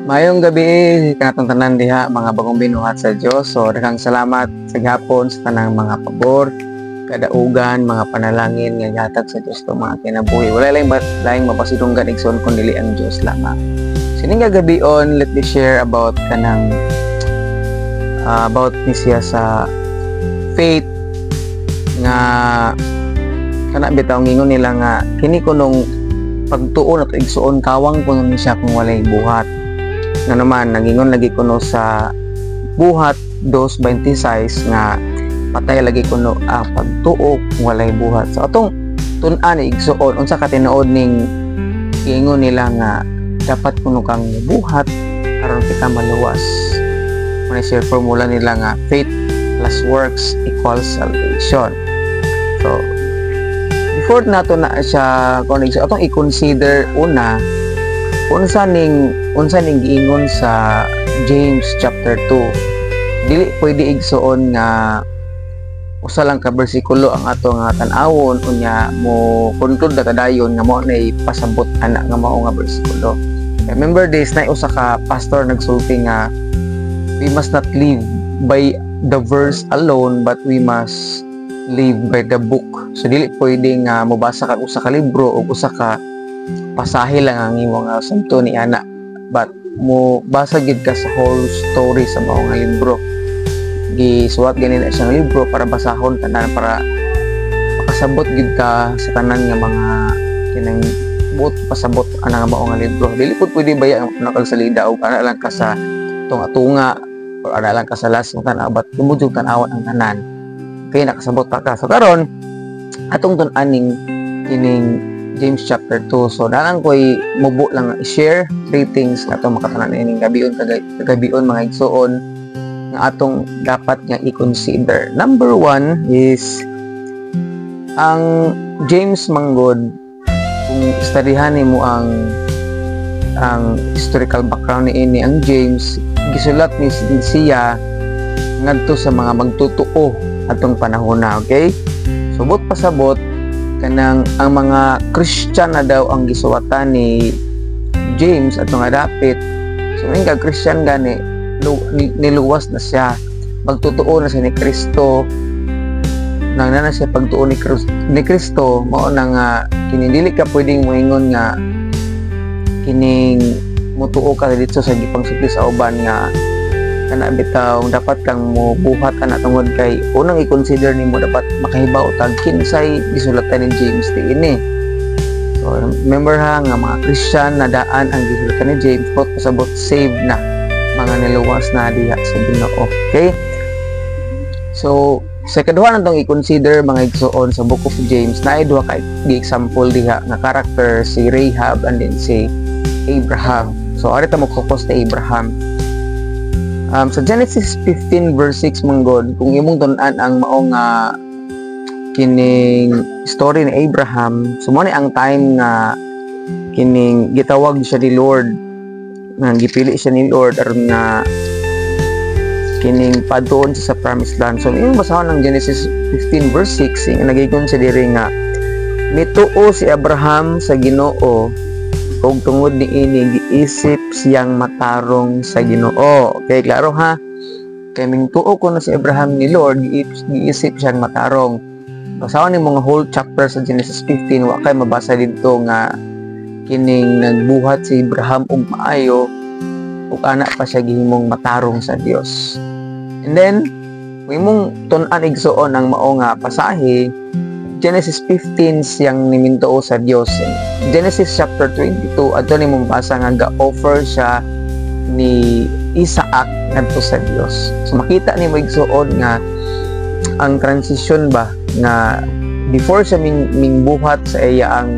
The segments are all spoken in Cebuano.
Maayong gabii kanatong tanan diha, mga bagong binuhat sa Dios. So daghang salamat sa gihapon sa tanang mga pabor, kadaugan, mga panalangin nga gihatag sa Dios atong mga kinabuhi. Wala lang laing mapasidunggan, igsoon, kun dili ang Dios lamang. Sining gagabion, let me share about kanang about ni siya sa faith nga kana bitaw ngingon nila nga kini kunong pagtuo na to, igsuon, kawang kuno ni siya kung walay buhat. Nga naman nagingon lagi kuno sa Buhat 2:26 nga patay lagi kuno ang pagtuo kung walay buhat. So atong tun-an, igsuon, unsa ka tinuod ning giingon nila nga dapat kuno kang buhat aron kita maluwas? Mao siya formula nila nga faith plus works equals salvation. So before nato na siya kung igsuon, atong i-consider una unsa ning giingon sa James chapter 2. Dili pwede, igsuon, nga usa lang ka bersikulo ang ato nga tan-awon unya mo conclude na kadayon nga mao nay pasabot ana nga mao nga bersikulo. Remember this na usa ka pastor nagsulti nga we must not live by the verse alone, but we must live by the book. So dili pwede nga mobasa ka usa ka libro o usa ka pasahe lang ang imong nga sabto ni ana, but mo basa gid ka sa whole story sa mao nga libro. Gisuwat gani na siyang libro para basahon tanan, para makasabot gid ka sa tanan nga mga kinang buot pasabot ana nga mao nga libro. Dili pud pwede baya nga muna kag salida og ana lang ka sa tunga-tunga or ana lang ka sa last nga tan-aw, but imo jud tan-awan ang tanan kay nakasabot pa ka. So karon atong tun-aning kining James chapter 2. So dalang ko'y mubo lang i-share three things nga atong makatanan ining gabion, kagabion, mga igsuon, nga atong dapat nga i-consider. Number one is ang James manggod, kung studyhan nimo ang historical background ni ini, ang James gisulat ni siya ngadto sa mga magtutuo atong panahon na, okay? So buot pasabot kanang ang mga Christian na daw ang gisuwatan ni James at mga dapit. So ing kag Christian gani, niluwas na siya, magtutuo na siya ni Kristo, nang na siya pagtuo ni Kristo. Mao na nga kini dili ka pwedeng moingon nga kining mutuo ka dito sa gipangsulti sa uban nga kana bitaw dapat kang mo buhat ana, tungod kay unang i-consider nimo, dapat makahibaw tag kinsay gisulatan ni James di ini. So remember ha nga mga Christian na daan ang gisulatan ni James, buot pasabot save na, mga niluwas na diha sa Ginoo, okay? So sa kaduha natong i-consider, mga igsuon, sa Book of James na duha ka example diha nga character, si Rahab and then si Abraham. So ari ta mo focus ni Abraham. Sa Genesis 15 verse 6 manggod, kung imong tun-an ang mao nga kining story ni Abraham, so mao ni ang time nga kining gitawag siya ni Lord, nga gipili siya ni Lord aron nga kining padtuon siya sa promised land. So imong basahon ang Genesis 15 verse 6, ing nagigon siya diri nga mituo si Abraham sa Ginoo ug tungod niini giisip siyang matarong sa Ginoo. Okay, klaro ha. Kay mingtuo ko na si Abraham ni Lord, giisip siyang matarong. Basahon ni mga whole chapter sa Genesis 15, wa kay mabasa didto nga kining nagbuhat si Abraham og maayo ug ana pa siya gihimong matarong sa Dios. And then, kung imong tun-an, igsuon, ang mao nga pasahe, Genesis 15, siyang nimintuo sa Dios. Genesis chapter 22, adto nimong basa nga ga-offer siya ni Isaac ngadto sa Dios. So makita nimo, igsuon, nga ang transition ba nga before siya ming buhat sa iya ang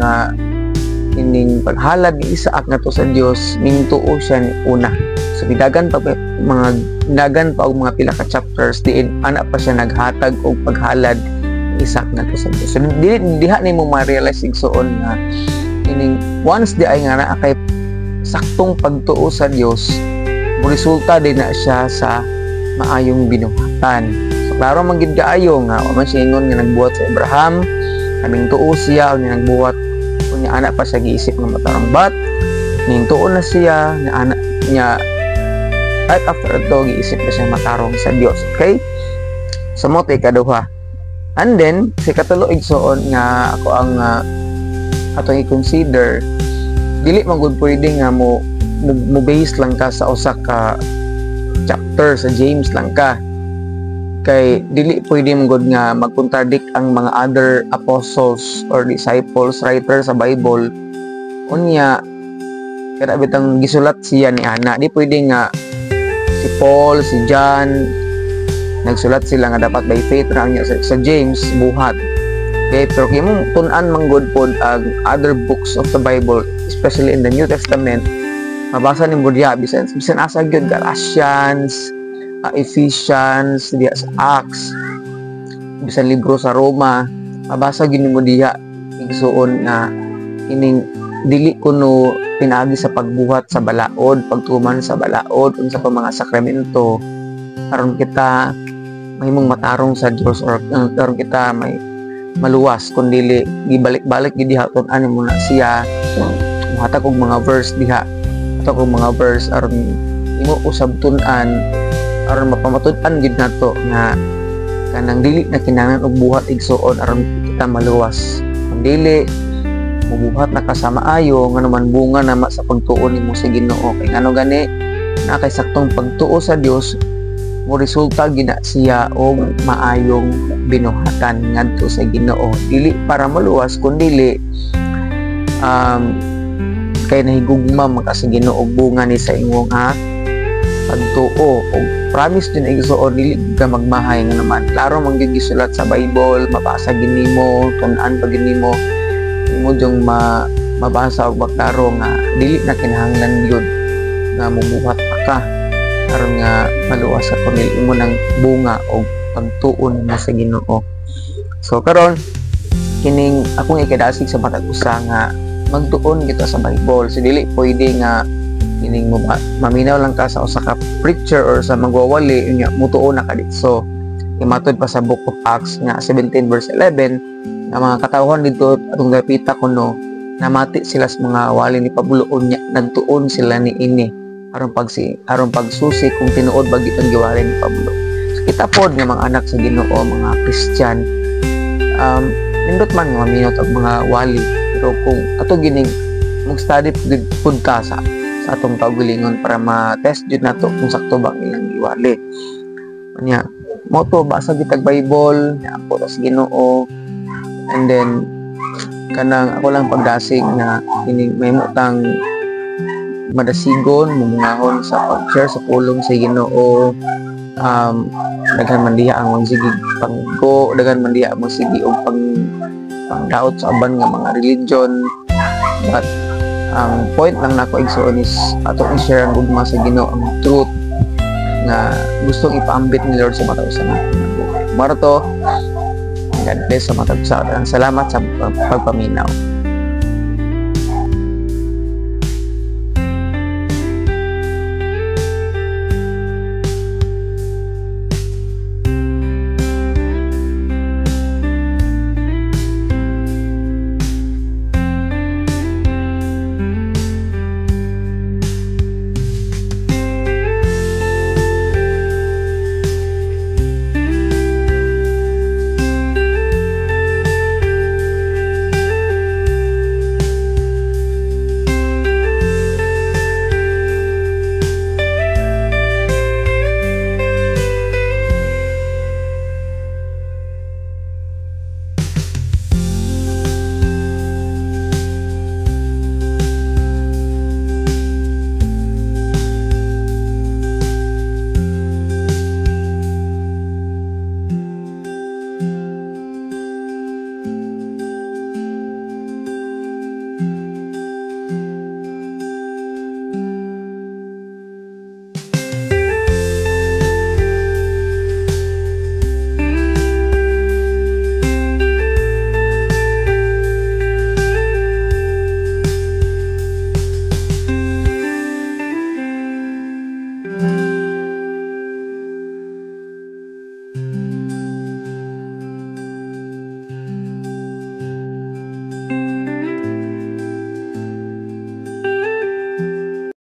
kining paghalad ni Isaac ngadto sa Dios, mingtuo siya ni una. So gidagan pa mga dagan pa og mga pila ka chapters diin ana pa siya naghatag og paghalad ni Isaac ngadto sa Dios. So dili diha nimo ma-realize, igsuon, nga kining once di ay nga naa kay saktong pagtuo sa Dios, mo resulta din na siya sa maayong binuhatan. So klaro man gid kaayo nga wa man siya ingon nga nagbuhat sa Abraham, kaming tuo siya unya nagbuhat unya ana pa siya giisip nga matarong, but Ning tuon na siya nga anak niya, right after ito giisip na siya matarong sa Dios. Okay, so mao to ikaduha. And then sa katulo, igsoon, nga ako ang atong i-consider, dili man gud pwede nga mo base lang ka sa usa ka chapter sa James lang ka, kay dili pwede man gud nga mag-contradict ang mga other apostles or disciples, writer sa Bible. Unya kaya bitang gisulat siya ni ana, di pwede nga si Paul, si John, nagsulat sila nga dapat by faith ra niya, sa James buhat. Okay, pero kung imong tun-an man gud pod ang other books of the Bible, especially in the New Testament, mabasa nimo diha bisan bisan asa gyud, Galatians, Ephesians, diha sa Acts, bisan libro sa Roma, mabasa gyud nimo diha, igsuon, nga ining dili kuno pinaagi sa pagbuhat sa balaod, pagtuman sa balaod, unsa pa mga sakramento aron kita mahimong matarong sa Dios or aron kita may maluwas, kun dili gibalik-balik gid diha. Tun-an mo na siya, muhatag og mga verse diha, hatag og mga verse aron imo usab tun-an, aron mapamatud-an gid nato nga kanang dili na kinahanglan og buhat, igsuon, aron kita maluwas. Kung dili, mubuhat na ka sa maayo nga naman, bunga na sa pagtuo nimo sa Ginoo, kay ngano gani na kay saktong pagtuo sa Dios mo resulta gina siya og maayong binuhatan ngadto sa Ginoo, dili para maluwas, kundi kay nahigugma man ka sa Ginoo, bunga ni sa imong ha pagtuo. Og promise din, igsuon, dili ka magmahay nga naman klaro man gyud gisulat sa Bible, mabasa gid nimo, tun-an pa gid nimo, imo jung ma mabasa og maklaro nga dili na kinahanglan gyud nga mubuhat pa ka aron nga maluwas ka, kundi imo nang bunga og pagtuo nimo sa Ginoo. So karon, kining akong ikadasig sa matag usa nga magtuon kita sa Bible. So dili pwede nga kining mo maminaw lang ka sa usa ka preacher or sa magwawali, unya mutuo na ka didto. Imatod pa sa Book of Acts nga 17 verse 11 nga mga katawhan dito atong dapita kuno namati sila sa mga wali ni Pablo, unya nagtuon sila ni ini aron pagsusi kung tinuod ba gid ang giwali ni Pablo. So kita pod nga mga anak sa Ginoo, mga Christian, nindot man nga maminaw og mga wali, pero kung ato gining mag-study gid pud ta sa atong kaugalingon para ma-test jud nato kung sakto ba ang ilang giwali. Unya mo to, basa gitag Bible, ampo ta sa Ginoo. And then kanang ako lang pagdasig na kining mahimo tang madasigon, mumungahon sa pag-share sa pulong sa Ginoo. Daghan man diha ang magsigig panggo, daghan man diha ang magsigi og pangdaot sa uban nga mga religion, but ang point lang nako, igsoon, is atong i-share ang gugma sa Ginoo, ang truth nga gustong ipaambit ni Lord sa matag usa nato nga buhay. Mao to. God bless sa matag usa. Salamat sa pagpaminaw.